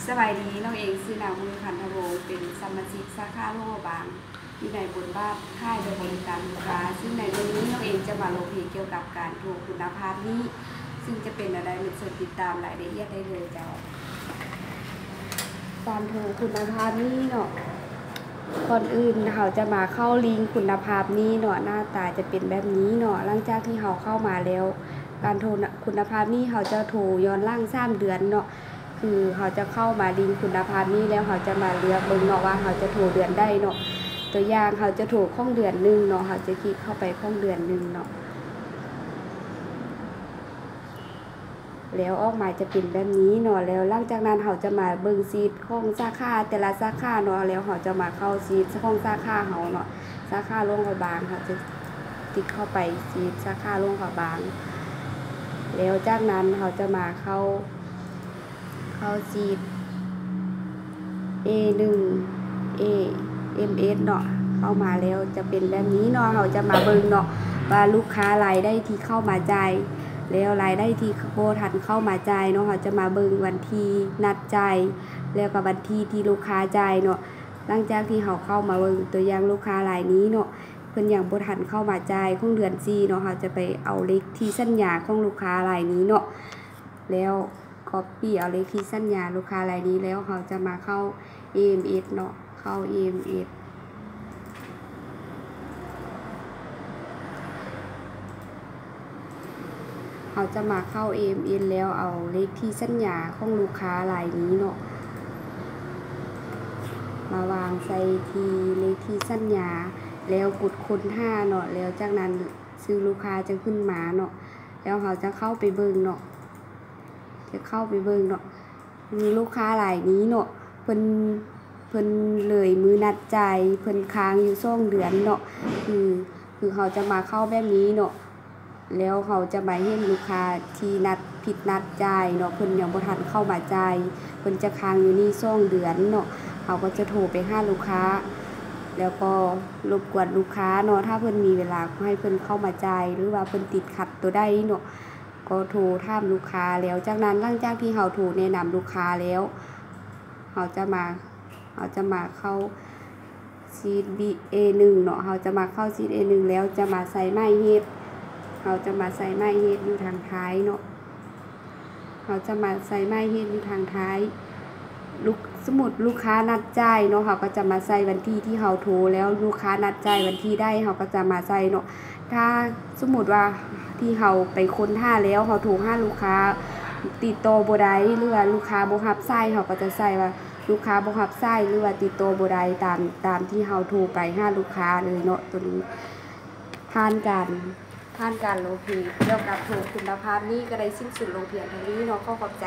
ສະບາຍດີ, ນ້ອງເອງຊື່ນາງ ບຸນພັນ ທະວົງ, ເປັນສະມາຊິກສາຂາຫຼວງພະບາງ ຢູ່ໃນບົດບາດຂາຍແລະບໍລິການລູກຄ້າ. ຊຶ່ງໃນມື້ນີ້ນ້ອງເອງຈະມາຮ້ອງເພງກ່ຽວກັບການໂທຄຸນນະພາບນີ້, ຊຶ່ງຈະເປັນແນວໃດ ມາຊົມຕິດຕາມລາຍລະອຽດໄດ້ເລີຍເຈົ້າ. ການໂທຄຸນນະພາບນີ້ເນາະ, ກ່ອນອື່ນເຮົາຈະມາເຂົ້າລິງຄຸນນະພາບນີ້ເນາະ, ໜ້າຕາຈະເປັນແບບນີ້ເນາະ. ຫຼັງຈາກທີ່ເຮົາເຂົ້າມາແລ້ວ, ການໂທນະ ຄຸນນະພາບນີ້ເຮົາຈະໂທຍ້ອນຫຼັງສາມເດືອນເນາະ. ຄືເຮົາຈະເຂົ້າມາລິງຄຸນນະພາບນີ້ແລ້ວ ເຮົາຈະມາເລືອກເບິ່ງເນາະວ່າເຮົາຈະໂທເດືອນໃດເນາະ. ຕົວຢ່າງເຮົາຈະໂທຂອງເດືອນໜຶ່ງເນາະ, ເຮົາຈະຄລິກເຂົ້າໄປຂອງເດືອນໜຶ່ງເນາະ. ແລ້ວອອກມາຈະເປັນແບບນີ້ເນາະ. ແລ້ວຫຼັງຈາກນັ້ນເຮົາຈະມາເບິ່ງຊີດຂອງສາຂາ ແຕ່ລະສາຂາເນາະ, ແລ້ວເຮົາຈະມາເຂົ້າຊີດຂອງສາຂາເຮົາເນາະ. ສາຂາຫຼວງພະບາງ ເຮົາຈະຕິກເຂົ້າໄປຊີດສາຂາຫຼວງພະບາງ. ແລ້ວຈາກນັ້ນເຮົາຈະມາເຂົ້າ ເຂົ້າຊີດ ເອໜຶ່ງ ເອ ເອັມເອັສ ເນາະ. ເຂົ້າມາແລ້ວຈະເປັນແບບນີ້ເນາະ. ເຮົາຈະມາເບິ່ງເນາະວ່າລູກຄ້າລາຍໃດທີ່ເຂົ້າມາຈ່າຍ ແລ້ວລາຍໃດທີ່ບໍ່ທັນເຂົ້າມາຈ່າຍເນາະ. ເຮົາຈະມາເບິ່ງວັນທີ່ນັດຈ່າຍ ແລ້ວກໍວັນທີ່ທີ່ລູກຄ້າຈ່າຍເນາະ. ຫຼັງຈາກທີ່ເຮົາເຂົ້າມາເບິ່ງຕົວຢ່າງລູກຄ້າລາຍນີ້ເນາະ, ເພິ່ນຍັງບໍ່ທັນເຂົ້າມາຈ່າຍຂອງເດືອນສີ່ເນາະ. ເຮົາຈະໄປເອົາເລກທີ່ສັນຍາຂອງລູກຄ້າລາຍນີ້ເນາະ, ແລ້ວກັອບປີ້ເອົາເລກທີ່ສັນຍາລູກຄ້າລາຍນີ້ ແລ້ວເຮົາຈະມາເຂົ້າ ເອເອັມເອັສ ເນາະ, ເຂົ້າ ເອເອັມເອັສ. ເຮົາຈະມາເຂົ້າ ເອເອັມເອັສ ແລ້ວເອົາເລກທີ່ສັນຍາຂອງລູກຄ້າລາຍນີ້ເນາະ ມາວາງໃສ່ທີ່ເລກທີ່ສັນຍາ ແລ້ວກົດຄົ້ນຫາເນາະ. ແລ້ວຈາກນັ້ນຊື່ລູກຄ້າຈະຂຶ້ນມາເນາະ, ແລ້ວເຮົາຈະເຂົ້າໄປເບິ່ງເນາະ, ຈະເຂົ້າໄປເບິ່ງເນາະ. ຄືລູກຄ້າລາຍນີ້ເນາະ ເພິ່ນ ເພິ່ນເລີຍມື້ນັດຈ່າຍ, ເພິ່ນຄ້າງຢູ່ສອງເດືອນເນາະ. ຄື ຄືເຮົາຈະມາເຂົ້າແບບນີ້ເນາະ, ແລ້ວເຮົາຈະມາເຫັນລູກຄ້າທີ່ນັດ ຜິດນັດຈ່າຍເນາະ, ເພິ່ນຍັງບໍ່ທັນເຂົ້າມາຈ່າຍ, ເພິ່ນຈະຄ້າງຢູ່ນີ້ສອງເດືອນເນາະ. ເຮົາກໍຈະໂທໄປຫາລູກຄ້າ ແລ້ວກໍລົບກວນລູກຄ້າເນາະ, ຖ້າເພິ່ນມີເວລາກໍໃຫ້ເພິ່ນເຂົ້າມາຈ່າຍ ຫຼືວ່າເພິ່ນຕິດຂັດຕົວໃດເນາະ ກໍໂທຖາມລູກຄ້າ. ແລ້ວຈາກນັ້ນ ຫຼັງຈາກທີ່ເຮົາໂທແນະນຳລູກຄ້າແລ້ວ ເຮົາຈະມາ ເຮົາຈະມາເຂົ້າຊີດ ເອໜຶ່ງ ເນາະ, ເຮົາຈະມາເຂົ້າຊີດ ເອໜຶ່ງ ແລ້ວຈະມາໃສ່ໝາຍເຫດ, ເຮົາຈະມາໃສ່ໝາຍເຫດຢູ່ທາງທ້າຍເນາະ, ເຮົາຈະມາໃສ່ໝາຍເຫດຢູ່ທາງທ້າຍ. ລູກ ສົມມຸດລູກຄ້ານັດຈ່າຍເນາະ, ເຮົາກໍຈະມາໃສ່ວັນທີທີ່ເຮົາໂທແລ້ວ ລູກຄ້ານັດຈ່າຍວັນທີໃດ ເຮົາກໍຈະມາໃສ່ເນາະ. ຖ້າສົມມຸດວ່າທີ່ເຮົາໄປຄົ້ນຫາແລ້ວ ເຮົາໂທຫາລູກຄ້າຕິດຕໍ່ບໍ່ໄດ້ ຫຼືວ່າລູກຄ້າບໍ່ຮັບສາຍ ເຮົາກໍຈະໃສ່ວ່າລູກຄ້າບໍ່ຮັບສາຍ ຫຼືວ່າຕິດຕໍ່ບໍ່ໄດ້ ຕາມ ຕາມທີ່ເຮົາໂທໄປຫາລູກຄ້າເລີຍເນາະ. ໂຕນີ້ຜ່ານການ ຜ່ານການໂລເພ ກ່ຽວກັບໂທຄຸນນະພາບນີ້ກໍໄດ້ສິ້ນສຸດລົງພຽງເທົ່ານີ້ເນາະ. ຂໍຂອບໃຈ.